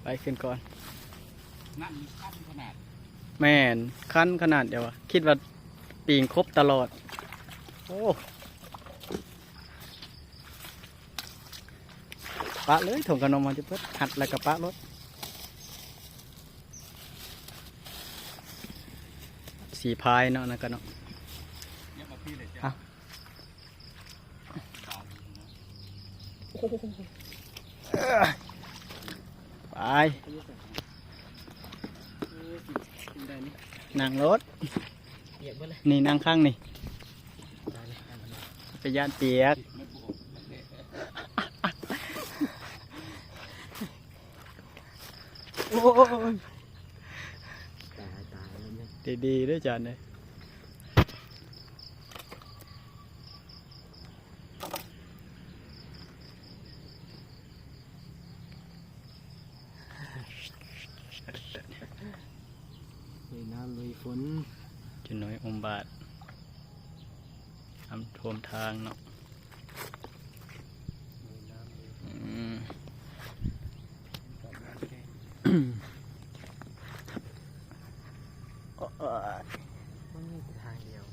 ໄປຂຶ້ນກ່ອນ. ນ້ຳນີ້ຄັນຂະໜາດ. ແມ່ນ ຄັນຂະໜາດ. ດຽວ ຄິດວ່າປີງຄົບຕະຫຼອດ. ໂອ້ ປະເລີຍ ຖົງຂະໜົມເຮົາຈະເປີດ ຮັດແລ້ວກໍປະໂລດ. ສີພາຍເນາະ ນັ້ນກໍເນາະ. ເອົາ ໄປ ນັ່ງໂລດ. ນີ້ນັ່ງຂ້າງນີ້ ໄປຢ້ານປຽກ. ໂອ້ຍ ຕາຍ ຕາຍແລ້ວນີ້ ດີໆ ເດີຈານເດີ. ລຸຍນ້ຳລຸຍຝົນ ຈຸນ້ອຍອຸມບາດ ນ້ຳຖ້ວມທາງເນາະ. ອືມ ໂອ້ຍ ມັນມີແຕ່ທາງດຽວ